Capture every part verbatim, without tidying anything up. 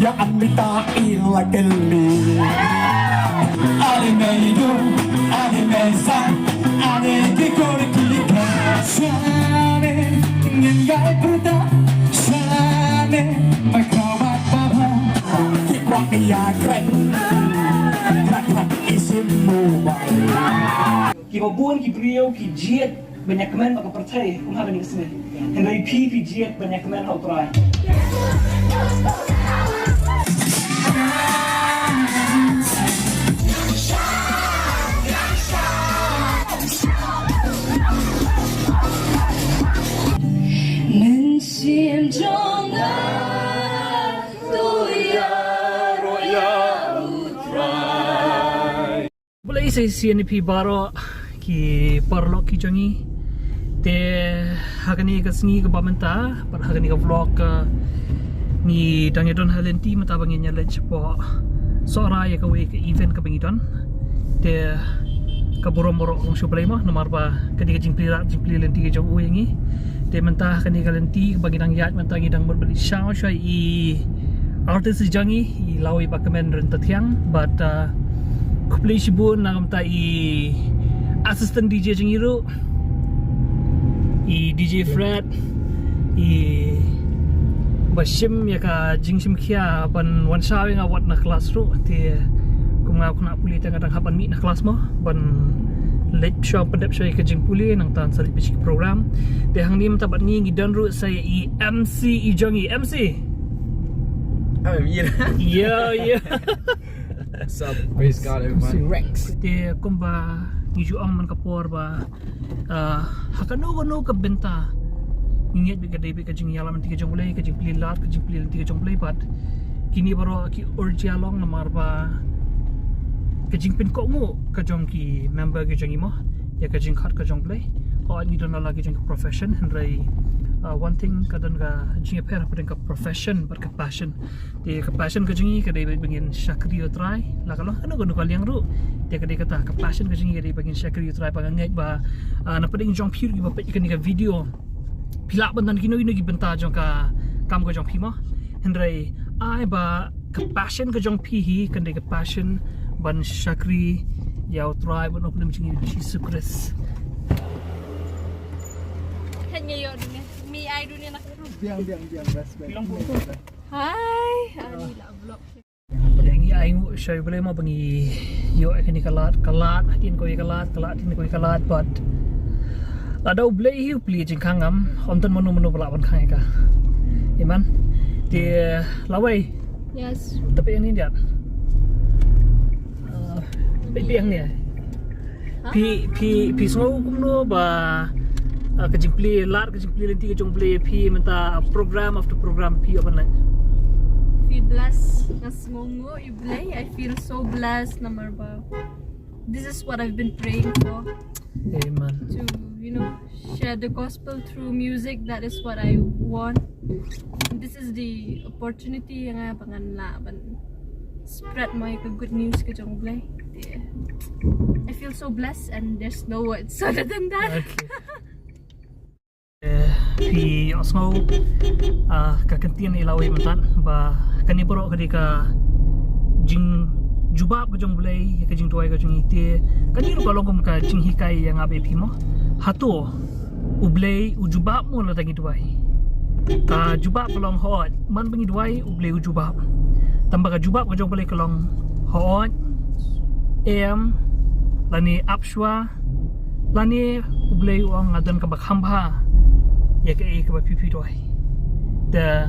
Amita ilakeli. Ani meidu, ani meisa, ani kikuri kike. Sane, ngingai puta, sane, pakrabat baba. Kikwak ya kren. Krak krak isim mobile. Kiba bun ki briew ki jied ban ïakmen bad ka pyrthei kum ha kane ka sngi. Hynrei phi phi jied ban ïakmen ha U Trai. Mynsiem jong nga to ïaroh ïa U Trai. Khublei sa shisien ïa phi baroh ki paralok ki jong ngi. Te ha kane ka sngi kaba mynta bad ha kane ka vlog, uh, ngi dang ïa don ha lynti mynta ba ngin ïa leit shapoh Sohra ïa kawei ka event kaba ngi don. Te ka burom baroh kum shu Blei mo, namar ba ka dei ka jingplie lad jingplie lynti ka jong u ïa ngi. Te mynta ha kane ka lynti ba ngi dang ïaid mynta ngi dang mut ban leit shaw shaw ïa i artist jong ngi, i Lawei Bakmen Ryntathiang, bad, uh, khublei shibun na ka bynta i assistant D J jong ngi ruh, i D J Fred, i ba shim ïa ka jingshim khia ban wan shaw ïa nga wat na klas ruh. Te kum nga khynnah pule te nga dang hap ban mih na klas mo ban leit shaw pyndep shaw ïa ka jingpule nangta sa leit peit ïa ka program. Te hangne mynta bad ngi ngi don ruh sa ïa i M C i jong ngi. M C. I'm here. Yeah, yeah. What's up? Praise God, everyone. Te kumba ngi ju ong man ka por ba, ah, ha kano kano ka bynta ngi ngeit ba ka dei ba ka jingïalam lynti ka jong U Blei, ka jingplie lad, ka jingplie lynti ka jong U Blei, bad kine baroh ki urge ïa long namar ba ka jingpynkohnguh ka jong ki member ka jong ngi mo ïa ka jingkhot ka jong U Blei. Hooid ngi don la ki jong ki profession, hynrei, ah, one thing ka don ka jingïapher hapdeng ka profession bad ka passion. Te ka passion ka jong ngi ka dei ba ngin shakri ïa U Trai la ka long kano kano ka liang ruh. Te ka dei kata ka passion ka jong ngi ka dei ba ngin shakri ïa U Trai. Ba nga ngeit ba, ah, na pdeng jong phi ruh kiba peit kane ka video phi lah ban don kino kino ki bynta jong ka kam ka jong phi mo. Hynrei ai ba ka passion ka jong phi hi kan dei ka passion ban shakri ïa U Trai, ban ong ïa U Jisu Khrist. Kan ngi ïoh dunia, mi ai dunia nak. Biang, biang, biang, respect. Hi, ani la vlog. Ngi ai nguh sha U Blei mo ba ngi ïoh ïa kane ka lad, ka lad, hadien kawei ka lad, ka lad, hadien kawei ka lad, bad lada U Blei hi u plie jingkhang ngam, ym don mano mano ba lah ban khang ïa ka. Amen. Te Lawei. Yes. Te peit ïa ngi diat. Ah, peit ïa ngi. Phi, phi, phi sngew kumno ba, ah, ka jingplie lad, ka jingplie lynti ka jong U Blei, phi mynta program after program phi ïoh ban leit? Feel blessed, nga sngewnguh ïa U Blei, I feel so blessed namar ba this is what I've been praying for. Amen. To, you know, share the gospel through music, that is what I want. This is the opportunity ïa nga ba ngan lah ban spread my good news ka jong U Blei. I feel so blessed and there's no words other than that. Okay. Eh, phi ïohsngew, ah, ka ktien i Lawei mynta ba kane baroh ka dei ka jingjubab ka jong U Blei ïa ka jingduwai ka jong ngi. Te kane ruh ka long kum ka jinghikai ïa nga bad phi mo. Hato U Blei u jubab mo lada ngi duwai? Ka jubab ka long hooid, man ba ngi duwai U Blei u jubab. Tangba ka jubab ka jong U Blei ka long hooid, em, lane ap shuwa, lane U Blei u ong nga don kaba kham bha ïa kaei kaba phi phi duwai. Te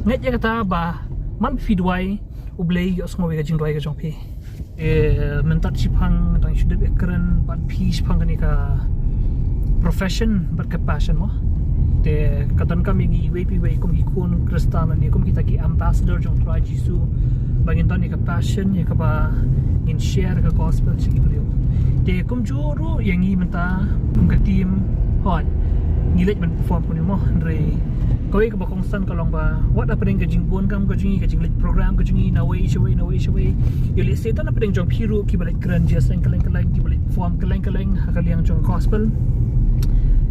ngeit ïa kata ba man phi duwai U Blei u ïohsngew ïa ka jingduwai ka jong phi. Eh, mynta shiphang dang shu dep ïakren bad phi shaphang kane ka profession bad ka passion mo. Te ka donkam ïa ngi iwei pa iwei kum ki khun Khristan ne kum kita ki ambassador jong U Trai Jisu ba ngin don ïa ka passion ïa kaba ngin share ka gospel sha ki briew. Te kumjuh ruh ïa ngi mynta kum ka team, hooid, ngi leit ban perform kumne mo, hynrei kawei kaba kongsan ka long ba wat hapdeng ka jingbun kam ka jong ngi, ka jingleit program ka jong ngi, nawei shawei nawei shawei, ïoh lehse don hapdeng jong phi ruh kiba leit kren jingïaseng kylleng kylleng, kiba leit perform kylleng kylleng ha ka liang jong gospel.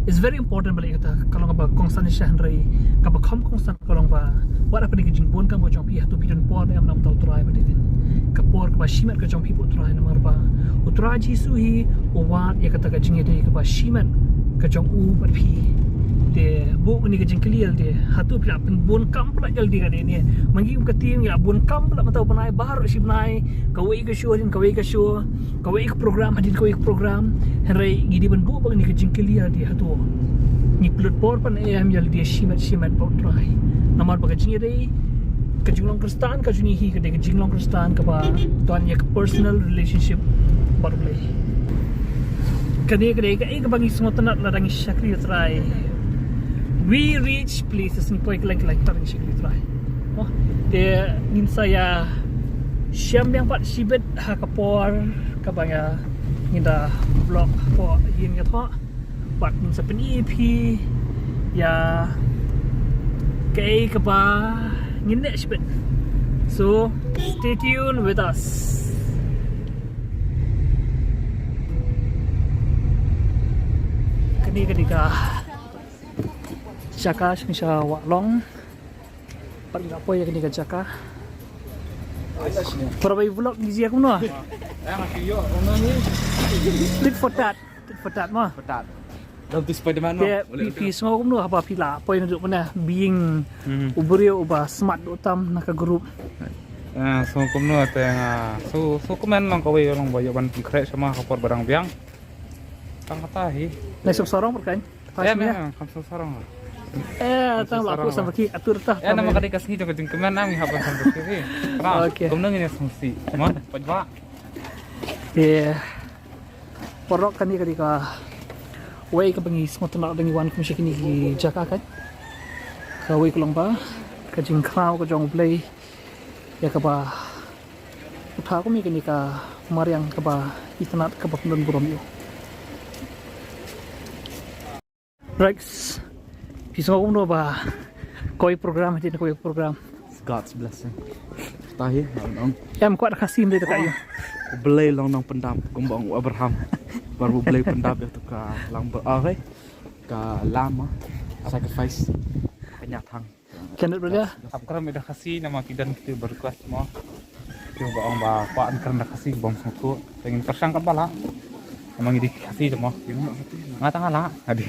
It's very important ba leh kata ka long kaba kongsan shisha, hynrei kaba kham kongsan ka long ba wat hapdeng ka jingbun kam ka jong phi, hato phi don por ne em na ka bynta U Trai ba dei, ka por kaba shimet ka jong phi bad U Trai, namar ba U Trai Jisu hi u wad ïa kata ka jingïadei kaba shimet ka jong u bad phi. Te buh kane ka jingkylli ïalade, hato phi la pynbun kam palat ïalade kane ne? Ma ngi kum ka team ngi la bun kam palat mynta u bnai baroh shi bnai, kawei ka show hadien kawei ka show, kawei ka program hadien kawei ka program. Hynrei ngi dei ban buh ba kane ka jingkylli ïalade, hato ngi pynlut por pat ne em ïalade shimet shimet bad U Trai? Namar ba ka jingïadei, ka jinglong Khristan ka jong ngi hi ka dei ka jinglong Khristan kaba don ïa ka personal relationship bad U Blei. Kane ka dei kaei kaba ngi sngewtynnat lada ngi shakri U Trai. We reach places, ngi poi kylleng kylleng lada ngi shakri U Trai. Oh, te ngin sa ïa shem biang pat shibit ha ka por kaba ngi, ngin da vlog hapoh ïing ïathoh. Bad ngin sa pyni ïa phi ïa kaei kaba ngin leh shibit. So stay tuned with us. Kane ka dei ka jaka sha Wahlong. Pat nga poi ïa kane ka jaka. Para bai vlog ngi jia kumno? Tit for tat. Tit for tat ma. Patat. Dam tu Spiderman ma. Te phi, phi sngew kumno haba phi la poi naduh mynne, being u briew uba smat duh tam na ka group? Ah, sngew kumno te nga, sngew, sngew kumne long kawei long ba ïoh ban pynkhreh sha ma ha ka por ba dang biang. Tang kata hi. Nai sop sarong pat kan? Em, em, em, kam sop sarong. Eh, tang la ku sam ki atur ta. Eh, namar ka dei ka sngi jong ka jingkmen nang ngi hap ban sam ki. Okay. Kumno ngin ïa sngewsih. Mon, poi ba. Ïa. Paralok, kane ka dei kawei kaba ngi sngewtynnat lada ngi wan kum sha kine ki jaka kan. Kawei ka long ba ka jingkhraw ka jong U Blei ïa kaba u thaw kum ïa kane ka mariang kaba itynnat kaba pyndon burom ïa u. Rex, phi sngew kumno ba kawei program hadien kawei program? It's God's blessing. Tahi, nang. Em kwah Khasi ym dei ta ka ïa. U Blei long nongpyndap kumba ong u Abraham. Bar U Blei pyndap ïa tu ka lang ba, ah, ka lam, ah, sacrifice. Ka ñiah thang. Kynduh brother. Ap kren da Khasi namar ki don ki ba request mo. Ki ba ong ba kwah kren da Khasi bym sngewthuh. Te ngin pyrshang katba lah. Namar ngi dei ki Khasi mo. Nga tang nga lah. Adi.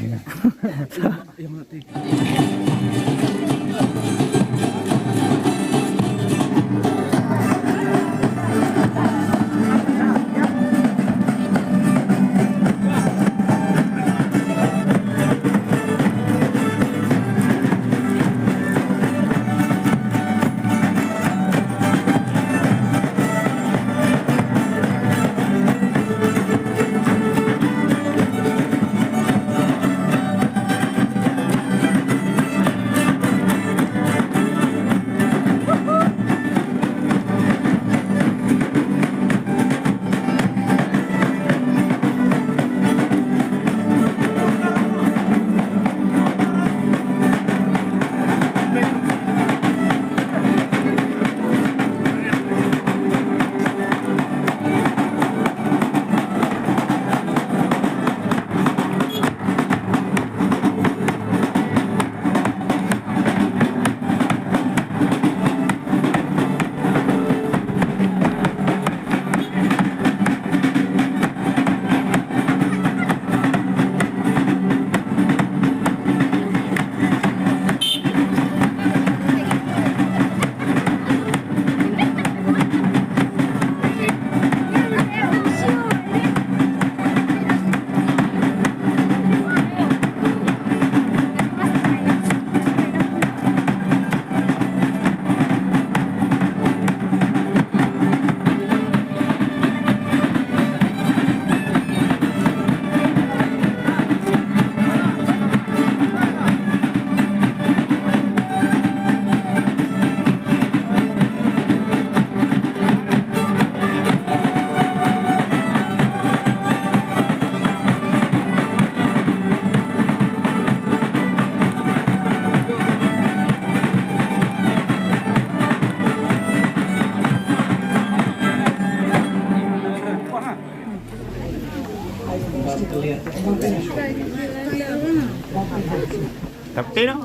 Tapi no.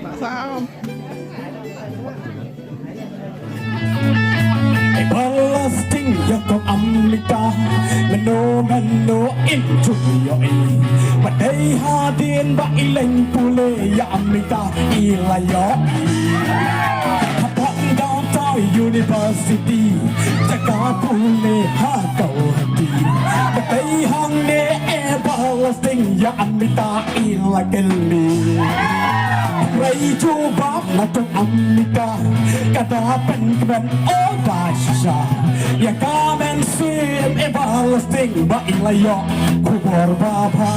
Pasal. Everlasting ïa kong Amita, mano mano in jong ïohi. Ba dei hadien ba i leng pule ïa Amita i la ïohi. Hapoh Downtown University, jaka pule ha Guwahati. Ba dei hangne Everlasting ïa Amita i la kylli. Rei jubab na tong Amita, ka da pynkmen o ba shisha. Ïa ka mynsiem Everlasting ba i la ïoh khubor ba bha.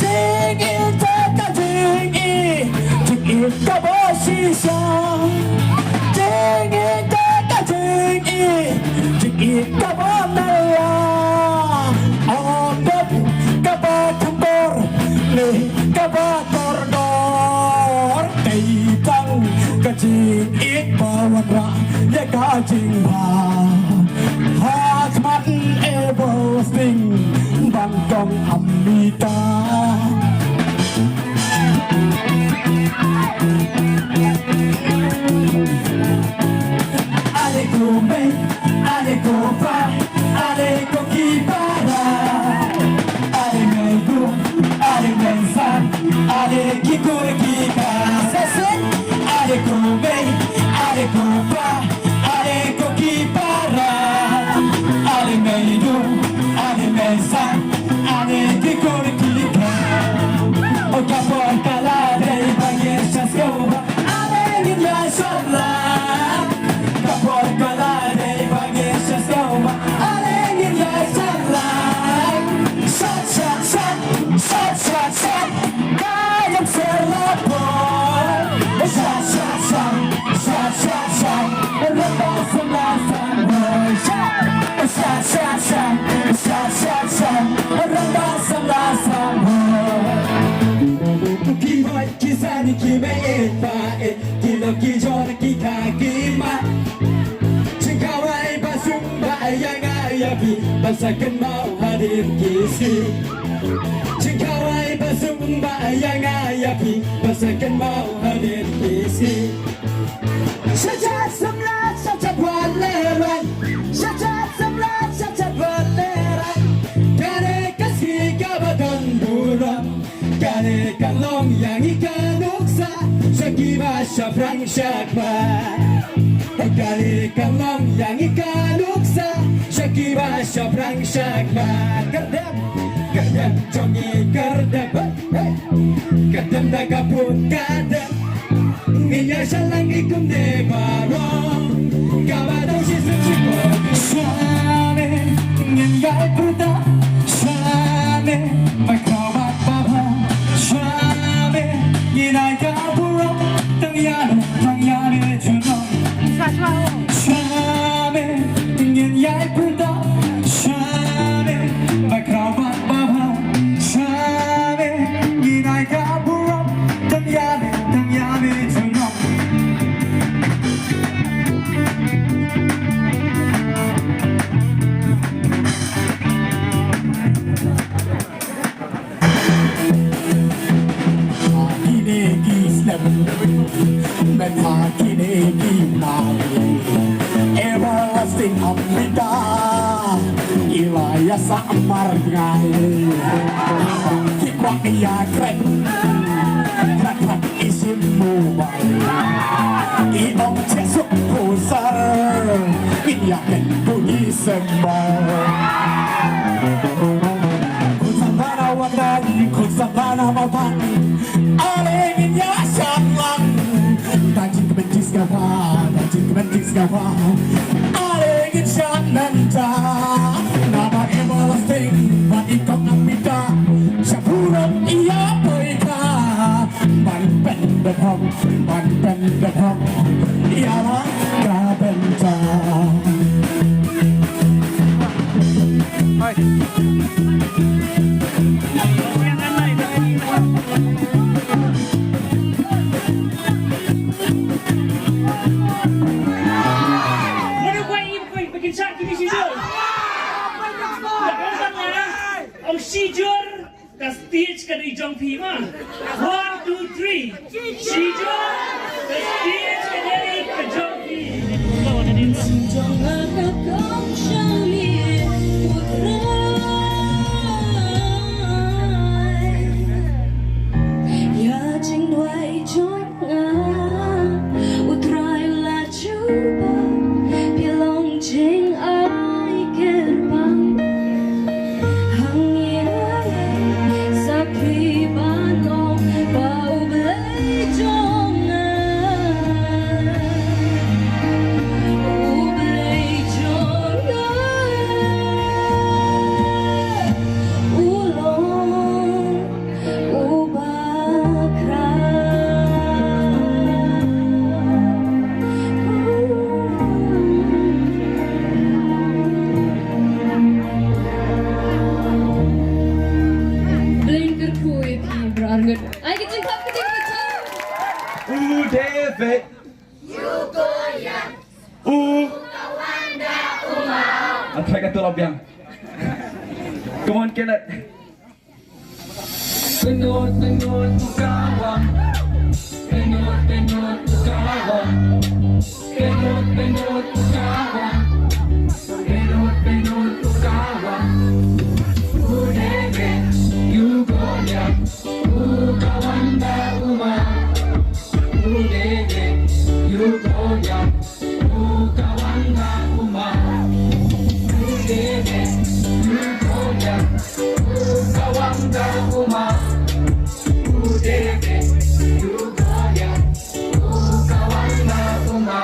Jingïeit ka jingïeit, jingïeit kaba shisha. Jingïeit ka jingïeit, jingïeit kaba nala. Ym dei kaba khamtor ne kaba kordor. Dei tang ka jingïeit ba wanrah ïa ka jingbha ha khmat Everlasting ban kong Amita. Ale ko mei, ale ko pa, ale ko ki para. Ale mei du, ale mei sa, ale ki kur ki ka. Sesen, ale ko mei, ale ko pa, ale ko ki para. Ale mei du, ale mei sa, ale ki kur ki ka. O ka por ka la dei ba ngi sa sngewbha. Ale ngin ïa shalak. Ka por ka la dei ba ngi sa sngewbha. Ale ngin ïa shalak. Shat, shat, shat. Shat, shat, shat. Ka ïam ser la por. Shat, shat, shat. Shat, shat, shat. Ramba samla samla. Shat, shat, shat. Shat, shat, shat. Ramba samla samla. Ki hoi ki sani ki mei e pa e. Ki lo ki jor ki ka ki ma. Jingkhawai ba sum ba ïa nga ïa phi ba sa kynmaw hadien ki sngi. Jingkhawai ba sum ba ïa nga ïa phi ba sa kynmaw hadien ki sngi. Sha jar samla sha jar bale rai. Sha jar samla sha jar bale rai. Kane ka sngi kaba don burom. Kane kan long ïa ngi ka nuksa sha kiba shaphrang shakhmat. Kane kan long ïa ngi ka nuksa sha kiba shaphrang shakhmat. Kardem, kardem jong ngi kardem. Hey, hey. Kardem da ka put kardem. Ngin ïa shalak ïa kumne baroh. Kaba dang shisha shisha. Shane ngin ïa pyrta. Shane ba khraw bad ba bha. Shane ngin ai ka burom. Tang ïa ne, tang ïa ne junom. Shane ngin ïa pyrta. Shane ba khraw bad ba bha. Shane ngin ai ka burom. Tang ïa ne, tang ïa ne junom. Kine ki slem, bad ha kine ki nai. Everlasting Amita, i la ïa sa mar ngai. Ki kwah ïa kren. Mobile. I ong che suk pulsar. Ngin ïa ken puni sembal. Khun Savannah Watan, khun Savannah Mawphang. Ale ngin ïa shang lang. Ba jingkmen jingstad ba, ba jingkmen jingstad ba. Ale ngin shang mynta. Naba everlasting, ba i kong Amita. Sha burom ïa pyrkhat. Ban pynbeit hok, ban pynbeit hok ïa la ka bynta. Mano ba im pynbeit, pynbeit sha kini sijil. Ong sijil. Ka stage ka dei jong phi ma. One, two, three. Sijil. Ka stage ka dei ka jong phi. Sijil nga ka kam shami u Trai. Ïa jingduwai jong nga u Trai u la Jubab, phi long jingai kyrpang. Hangne nga sakhi ban ong ba U Blei jong nga, U Blei jong nga, u long u bakra. Blei kyrkhu ïa phi baroh arngut. Ai ka jingklap, ka jingklap. U David. U. Atai ka tulop biang. Come on, Kenneth. Penut, penut, u kawang. Penut, penut, u kawang. Penut, penut, u kawang. Penut, penut, u kawang. U David, u Goliath. U kawang da u ma. U David, u Goliath. U kawang da u ma. U David, u Goliath. U kawang da u ma. U David, u Goliath. U kawang da u ma.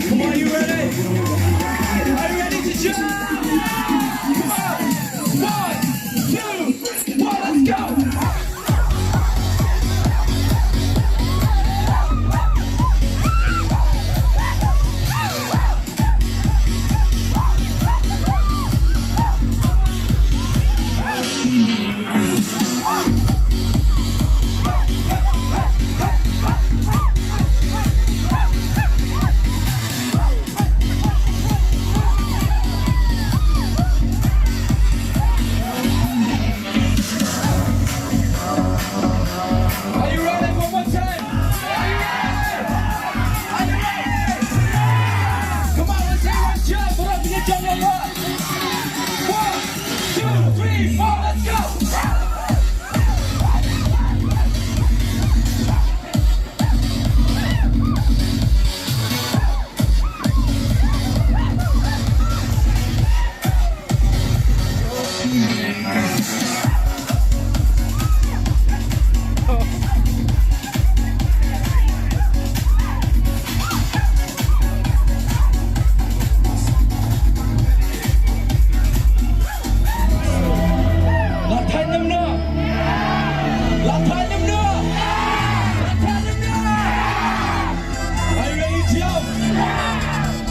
Come on, you ready? Are you ready to jump? One, two, one, let's go! Are you ready? One more time. Are you ready? Are you ready? Come on, let's everyone jump. Put up your jump, your butt. One, two, three, four, let's go. La thait lem noh. La thait lem noh. La thait lem noh. Are you ready to jump?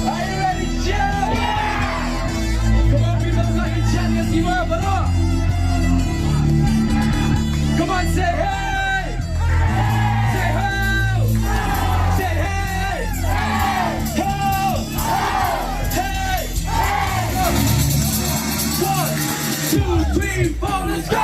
Are you ready to jump? Come on, people, like a champion, you are, brother. Come on, say hey. Say ho. Say hey. Ho. Hey. One, two, three, four, let's go!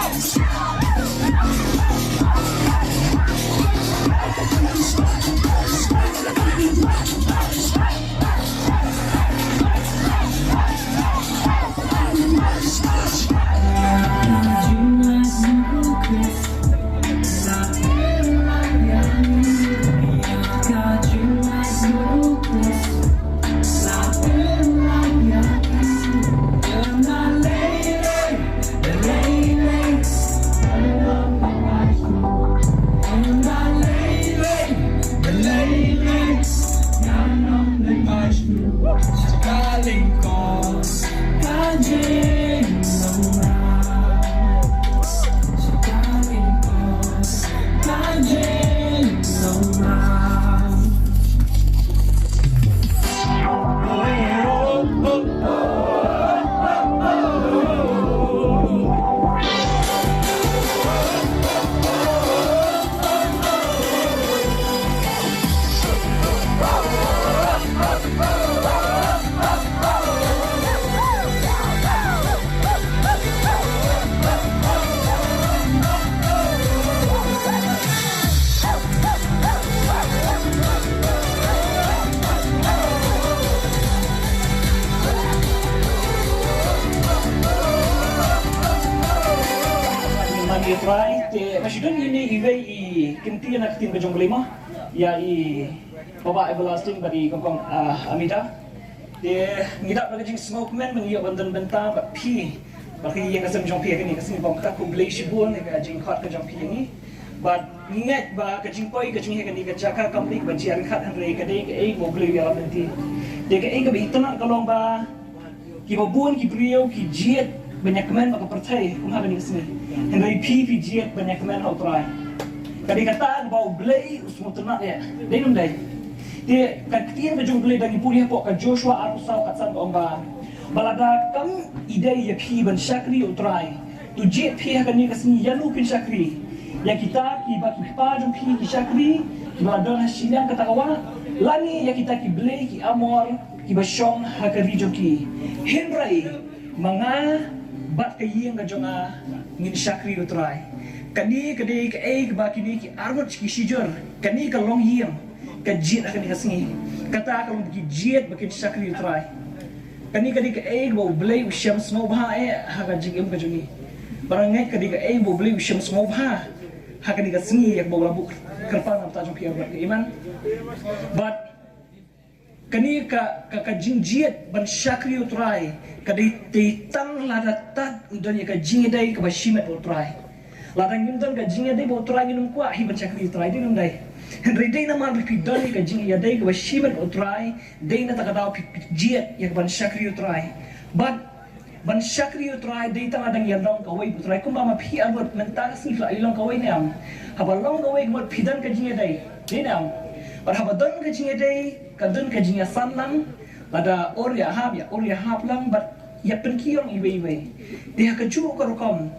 Mani Trai, te, ma shi don ine iwei i kynti na ka ktien ka jong U Blei mo, ïa i Baba Everlasting bad i kong kong, ah, Amita. Te ngi dap da ka jingsngewkmen ba ngi ïoh ban don bynta bad phi, bad ka ïing ka sem jong phi ha kane ka sngi, ba ngin kyrkhu Blei shibun ïa ka jingkhot ka jong phi ïa ngi. Bad ngi ngeit ba ka jingpoi ka jong ngi ha kane ka jaka kam dei kaba jia ryngkat, hynrei ka dei kaei ba U Blei u ïalam lynti. Te kaei kaba itynnad ka long ba kiba bun ki briew ki jied ban ïakmen bad ka pyrthei kum ha kane ka sngi, hynrei phi, phi jied ban ïakmen ha U Trai. Ka dei kata kaba U Blei u sngewtynnad ïa, dei ne ym dei? Te ka ktien ka jong U Blei, da ngi pule hapoh ka Joshua arphew saw khatsan, ka ong ba, ba lada kam i dei ïa phi ban shakri ïa U Trai, to jied phi ha kane ka sngi ïano phin shakri. Ïa kita kiba ki kpa jong phi ki shakri, kiba la don ha shiliang kata ka wah, lane ïa kita ki blei ki Amor, kiba shong ha ka ri jong ki. Hynrei ma nga bad ka ïing ka jong nga ngin shakri ïa u Trai. Kane ka dei kaei kaba kine ki arngut ki shijur, kane ka longïing ka jied ha kane ka sngi. Kata ka long ki jied ba kin shakri ïa u Trai. Kane ka dei kaei kaba U Blei u shem sngewbha eh ha ka jingim ka jong ngi. Bad nga ngeit ka dei kaei kaba U Blei u shem sngewbha ha kane ka sngi ïa kaba u la buh kyrpang na ka bynta jong ki arngut. Amen. Bad kane ka, ka, ka jingjied ban shakri ïa u Trai ka dei, dei tang lada tad don ïa ka jingïadei kaba shimet bad u Trai. Lada ngim don ka jingïadei bad u Trai ngin ym kwah hi ban shakri ïa u Trai, dei ne ym dei? Hynrei dei namar ba phi don ïa ka jingïadei kaba shimet bad u Trai, dei na kata ka daw phi, phi jied ïa ka ban shakri ïa u Trai. Bad ban shakri ïa u Trai dei tang lada ngi ïalong kawei bad u Trai, kumba ma phi arngut mynta ka sngi phi la ïalong kawei ne em? Haba long kawei ka mut phi don ka jingïadei, dei ne em? Bad haba don ka jingïadei ka don ka jingïasan lang, lada ur ïahap, ïa ur ïahap lang bad ïa pynki ïong iwei iwei. Te ha kajuh ka rukom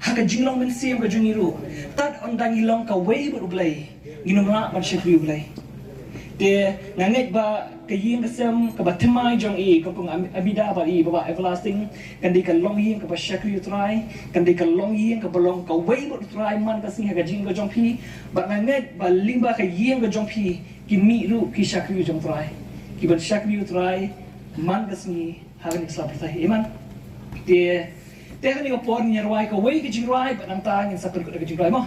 ha ka jinglong mynsiem ka jong ngi ruh, tad ynda ngi long kawei bad U Blei ngin ym lah ban shakri U Blei. Te nga ngeit ba ka ïing ka sem kaba thymmai jong i, ka kong Am-, Amida bad i Bah Everlasting, kan dei ka longïing kaba shakri U Trai, kan dei ka longïing kaba long kawei bad U Trai man ka sngi ha ka jingim ka jong phi. Bad nga ngeit ba lyngba ka ïing ka jong phi ki mih ruh ki shakri jong U Trai, ki ban shakri U Trai man ka sngi ha kane ka sla pyrthei. Amen. Te, te ha kane ka por ngin ïa rwai kawei ka jingrwai bad nangta ngin sa pynkut da ka jingrwai mo.